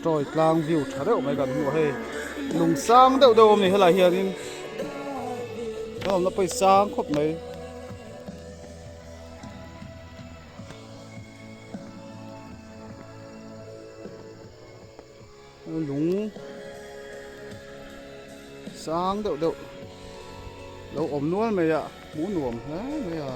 Tawi tlang view tha deuh mai kan hmu a hei lung sang deuh deuh a awm a ni helai hianin a awmna pawh hi sang khawp mai. Lung sang deuh deuh lo awm nual mai a hmuh nuam hle mai a.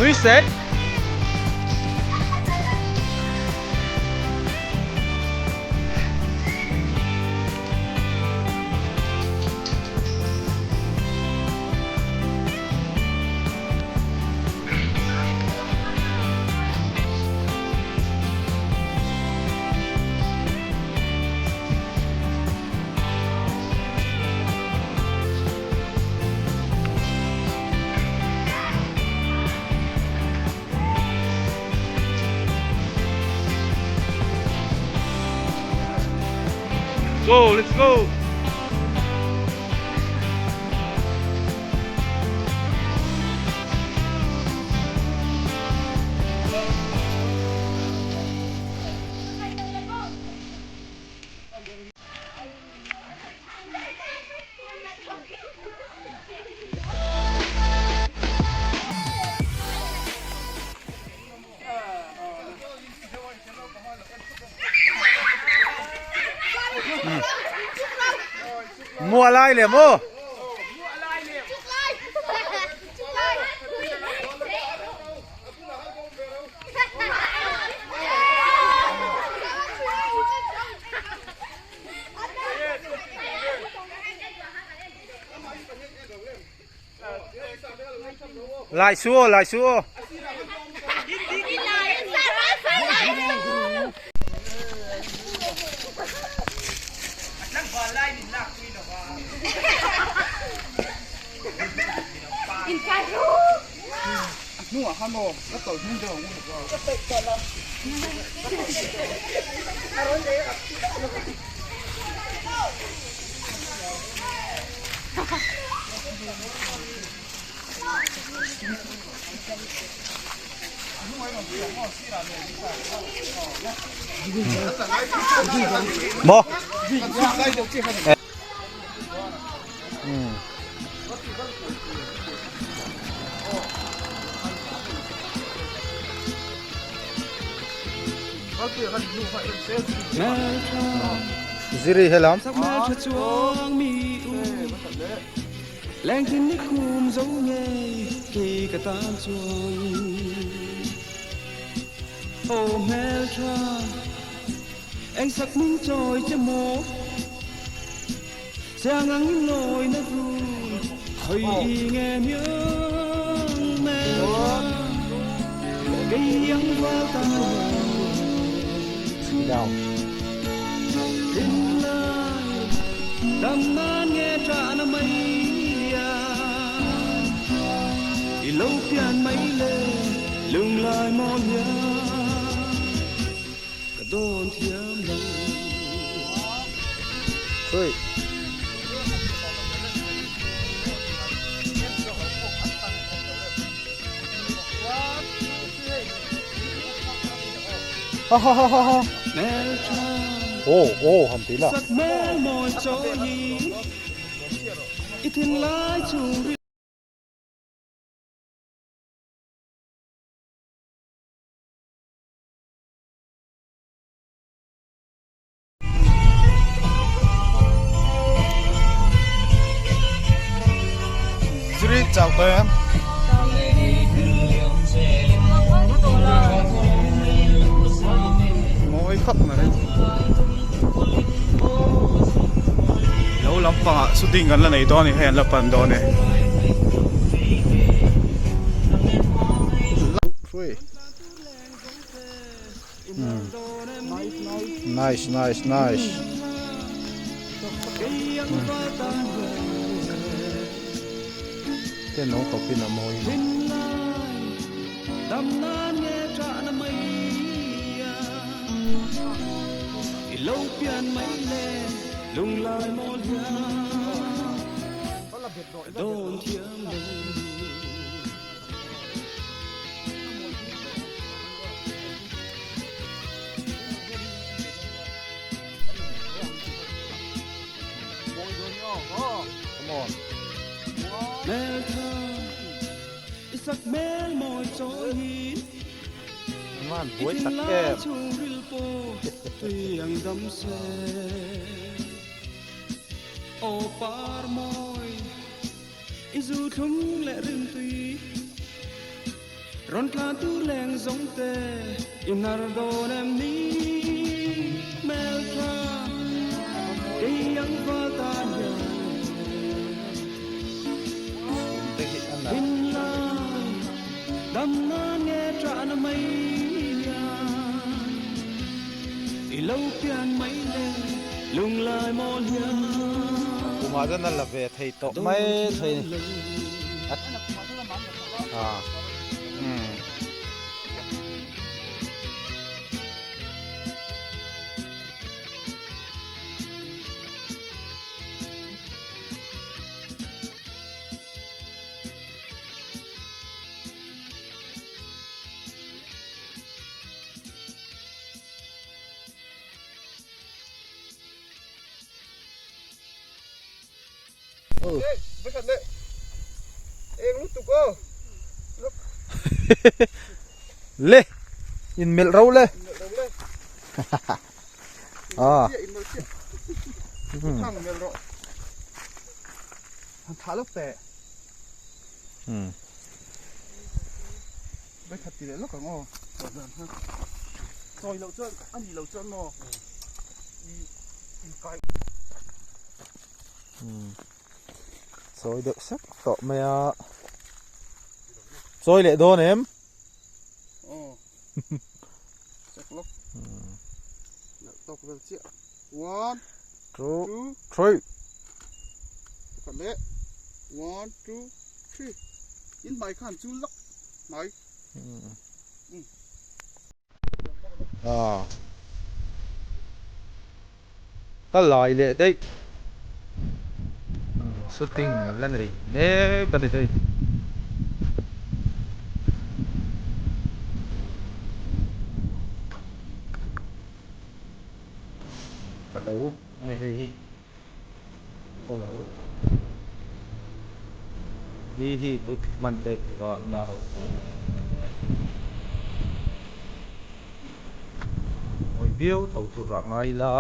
Nui sek. Go, let's go. Mua lai le maw? Lai su aw, lai su aw. Maw? Ziri helam. Three. Ha ha ha ha ha. Oh oh han ti la. Ziri chau tawh em? Mawi khawp mai. Lo lampangah shooting kan la nei dawn a ni hei an la pan dawn e. Nice nice nice. Te no khawpin a mawi. An buai tak em. I zu thlung leh rimtui rawn tlan tur leng zawng te i hnar dawn em ni hmeltha kei ang val tan hian thinlai dam nan nge ṭahna mai hian i lo pian mai le lunglai mawl hian. Kumah chuan a la ve thei tawh mai thei ni. Ah. Hmm. Le in melh ro le ah Chawi deuh sek tawh mai a. Chawi leh dawn em? Aw. Check lawk. Tawk vel chiah. One, two, three. Pakhat leh. One, two, three. In hmai khan chu lawk hmai. Ah. Ka lai leh daih. Shooting an la nei mek a ni hei. Ka lo a ni hei hi. Ni hi hman te Mawi viau tho tur ah ngai ila.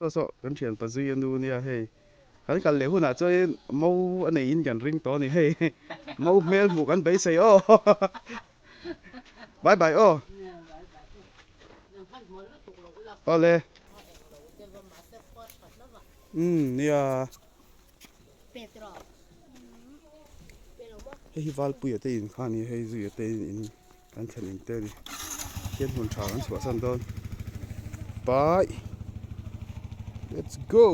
Saw saw kan thian pa zui a nu nia hei kan kal leh hunah chuan mo a neiin kan ring tawh a ni hei mo hmel hmuh kan beisei aw bye bye aw awle umm nia. Hei hi Valpuia te in kha a ni a, hei Zuia te in kan thlen in te a ni. Khian hmun tha kan chhuahsan dawn. Bye! Let's go!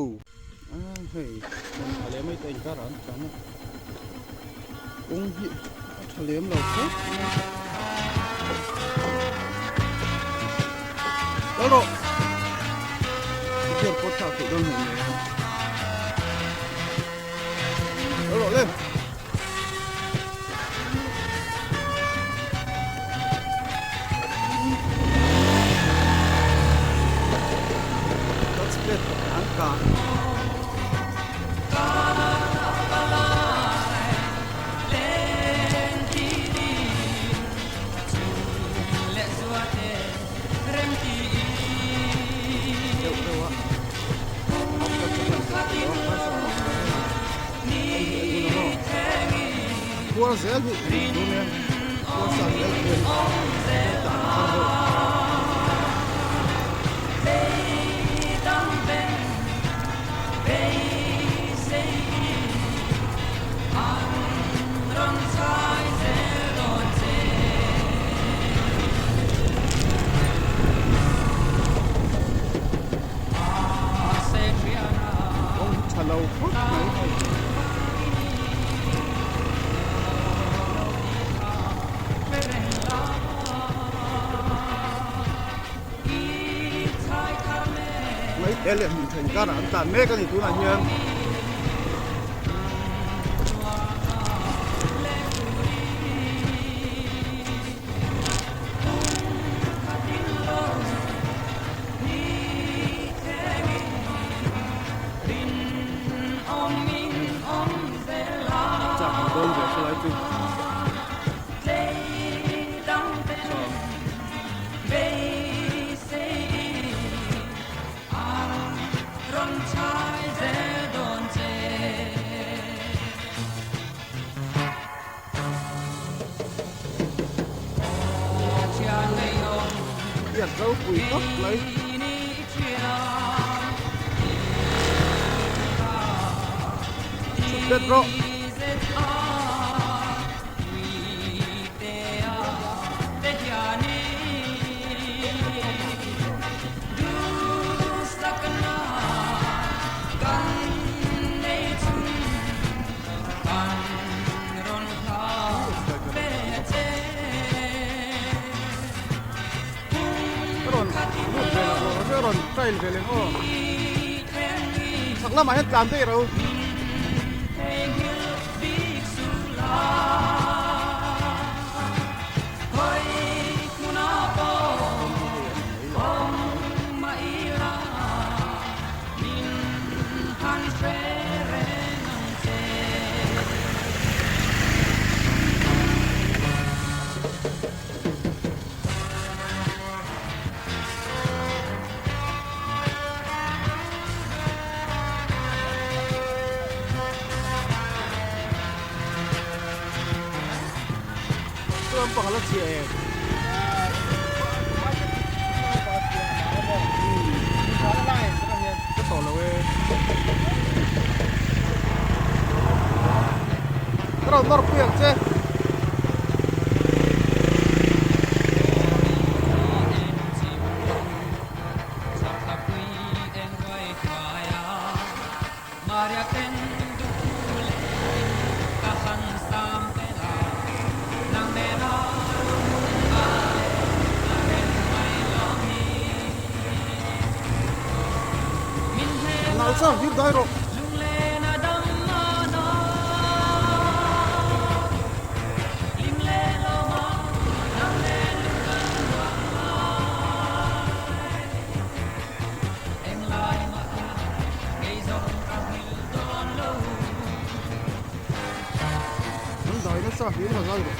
Ah hei hmun tha leh mai te a inkar ah an tlan a. Kawng hi a tha lem lo khawp mai. Kal rawh! Khian pawt thlak theih dawn hmuh ngei a. Kal rawh le! Touch plate an kah. Khuar zel hi tur nia khuar sa zel hi dan thar deuh. Kawng hi tha lo khawp mai hei. Mai te leh hmun then karah an tlan mek a ni tunah hian. Chak ang dawn ve khawlai chu. Hian ropui khawp mai. Chhuk bet rawh. rawn lut ve lo a rawn trail ve leh aw chhak lamah hian tlan daih ro. Chuan pang la chhia em? Ka tawh lo e. Ka rawn nawr pui ang che. Nal chang hir dai rawh. An dai nasa hle la ngai rawh.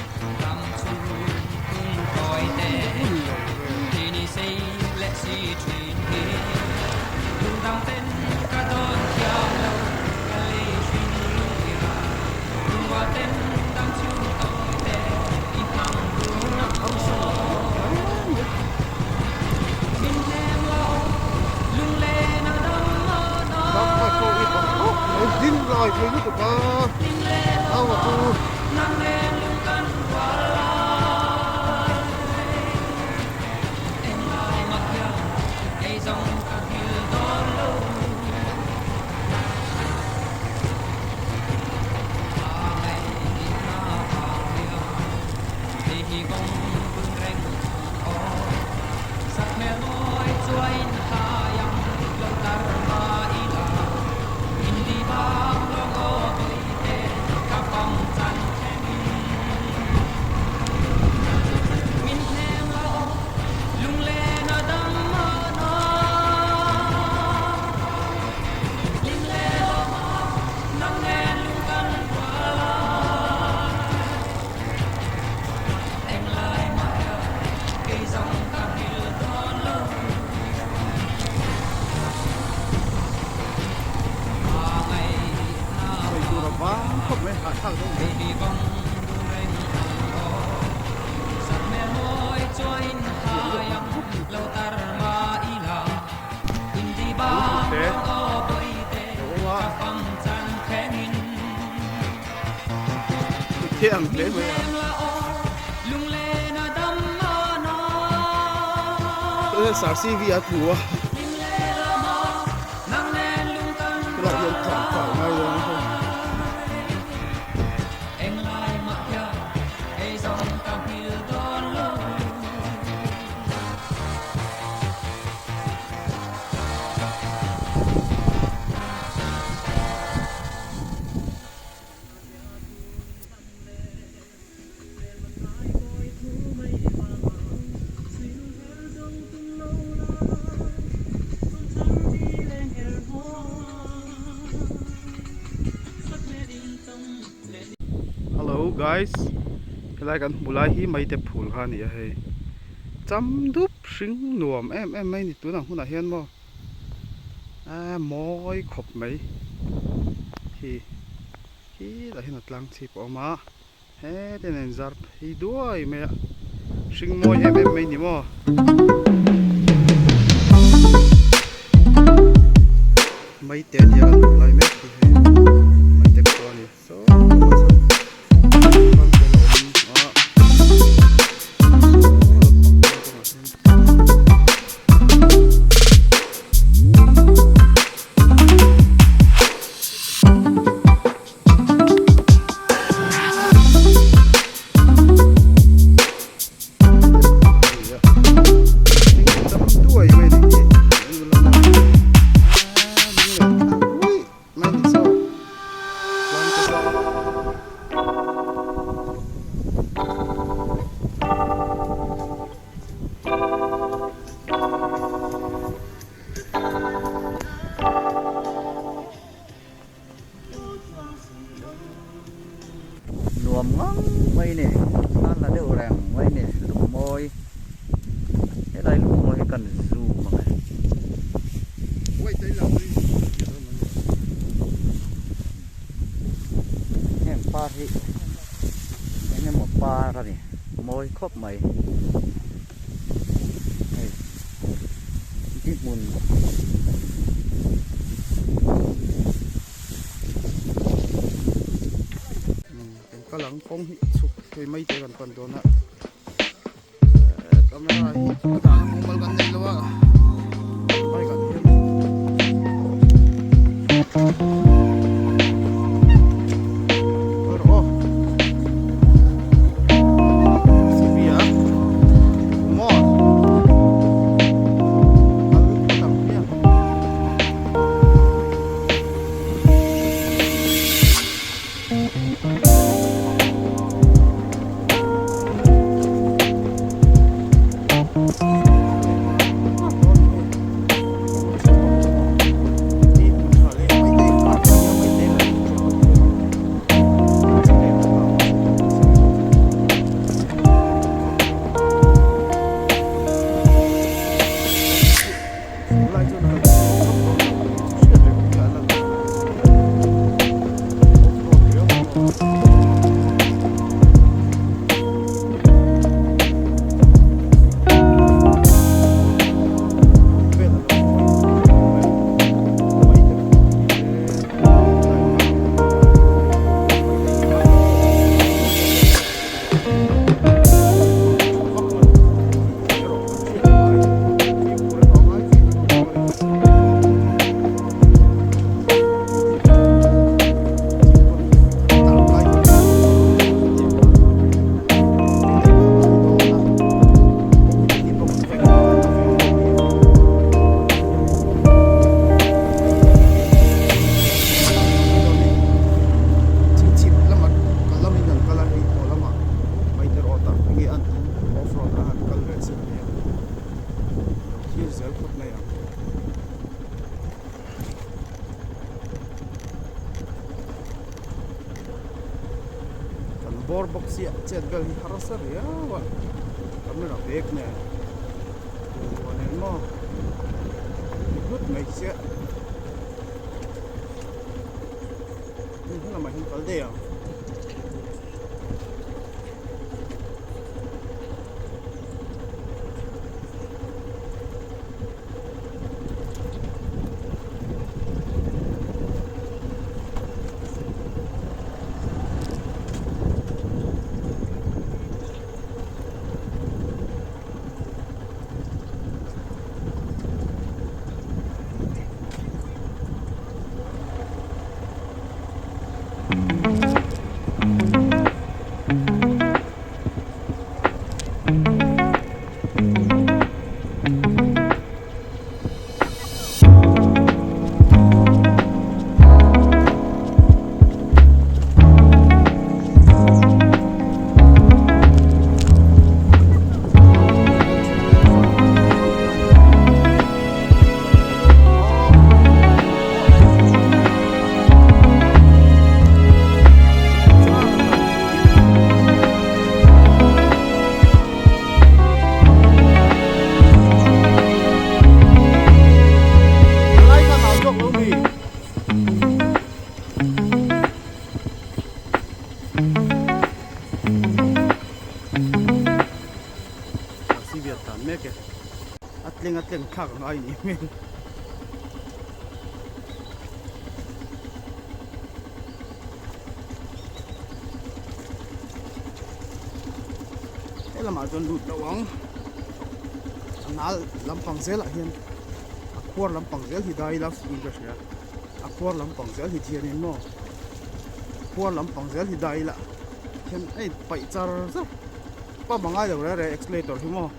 Ding lai thei lutuk a au a chu. Sawi tur a vang khawp mai hahthlak deuh mai. Thei ang hle mai a. Sir CV a tlu a. Helai hian tlan fai ngai dawn a hei. Hello guys helai kan hmuh lai hi maite phul kha a ni a hei cham dup hring nuam em em mai a ni tunah hunah hian maw. A mawi khawp mai hi khilaiah hian a tlang chhip a awm a heti hian a inzar phei duai mai a hring mawi em em mai ni maw. Maite a nia kan hmuh lai mek hi hei maite khua a ni saw ram te la awm a saw lampang kawngah hian. mawi khawp mai hei di hmun. Kan kal ang kawng hi chhuk thei mai te kan pan dawn a camera hi a dahna mumal kan nei lo a bike ah te hian kal rawh aw C_V a maw kal phawt ang hmiang. Thlir zel phawt mai ang. Kan bawr bawk chiah chet vel hi harsa riau a camera bag nen bungrua nen maw ni hlut mai chiah hei lamah hian kal daih ang. A tleng a tleng thlak ang ai ni hmel. He lamah chuan lut loh ang a nal lampang zelah hian a khuar lampang zel hi dai ila in ka hria a khuar lampang zel hi thianin maw khuar lampang zel hi dai ila hian a in paih char char pump a ngai lo reng reng accelerator hi maw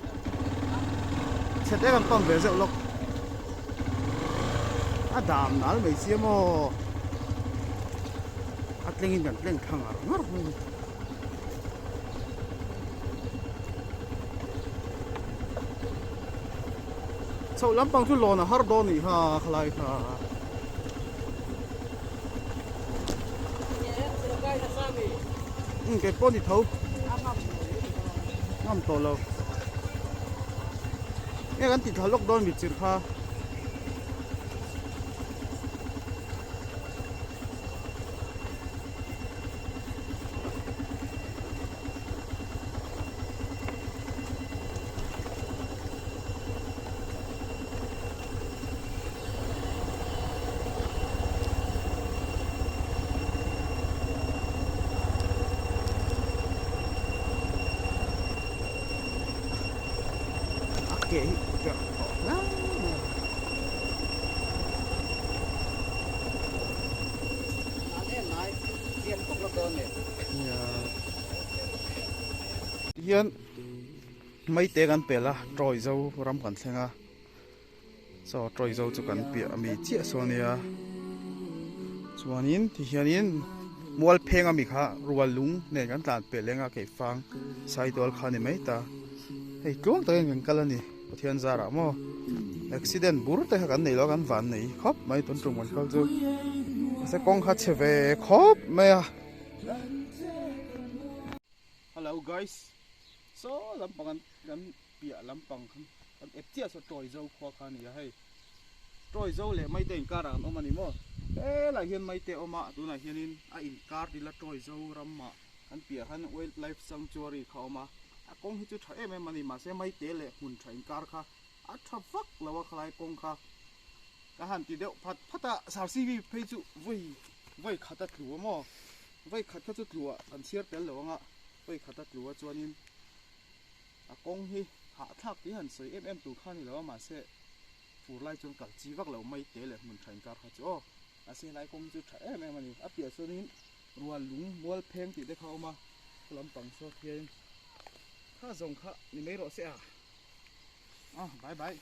chhe te kan pump ve zeuh lawk a dam nal mai sia maw a tlengin kan tleng thla ngar ngar mai a ni. Chhoh lampang chu lawn a har dawn nih kha khalai kha. Umm kei pawh ni tho ngam tawh lo nge kan ti thla lawk dawn mit chirh kha. ke hi verh tawh hle mai a. Tihian maite kan pel a Troy zo ram kan thleng a chaw Troy zo chu kan piah ami chiah saw ania chuanin tihianin mual pheng ami kha rual lung nen kan tlan pel eng a keifang saitual kha a ni mai ta hei tluang takin kan kal a ni. Pathian zarah maw accident bur te kha kan nei lo a kan van nei khawp mai tun tum kan kal chu mahse kawng kha chhe ve khawp mai a. Hello guys saw lampang an kan piah lampang khan kan ep chiah saw tawi zo khua kha a ni a hei tawi zo leh maite inkar ah an awm a ni maw helaiah hian maite a awm a tunah hianin a inkar dil a tawi zo ramah. Kan piah khan wild life sanctuary kha a awm a, a kawng hi chu tha em em a ni mahse maite leh hmun tha inkar kha a tha vak lo a khalai kawng kha ka han ti deuh phat phat a sarcv phei chu vawi vawi khat a tlu a maw vawi khat kha chu tlu ah kan chhiar tel lo ang a vawi khat a tlu a chuanin a kawng hi hahthlak tih han sawi em em tur kha a ni lo a mahse fur lai chuan kal chi vak lo maite leh hmun tha inkar kha chu aw mahse helai kawng hi chu tha em em a ni a piah chuanin. Rual lung mual pheng tih te kha a awm a, khaw lampang saw khian kha zawng kha ni mai rawh se a, ah bye bye.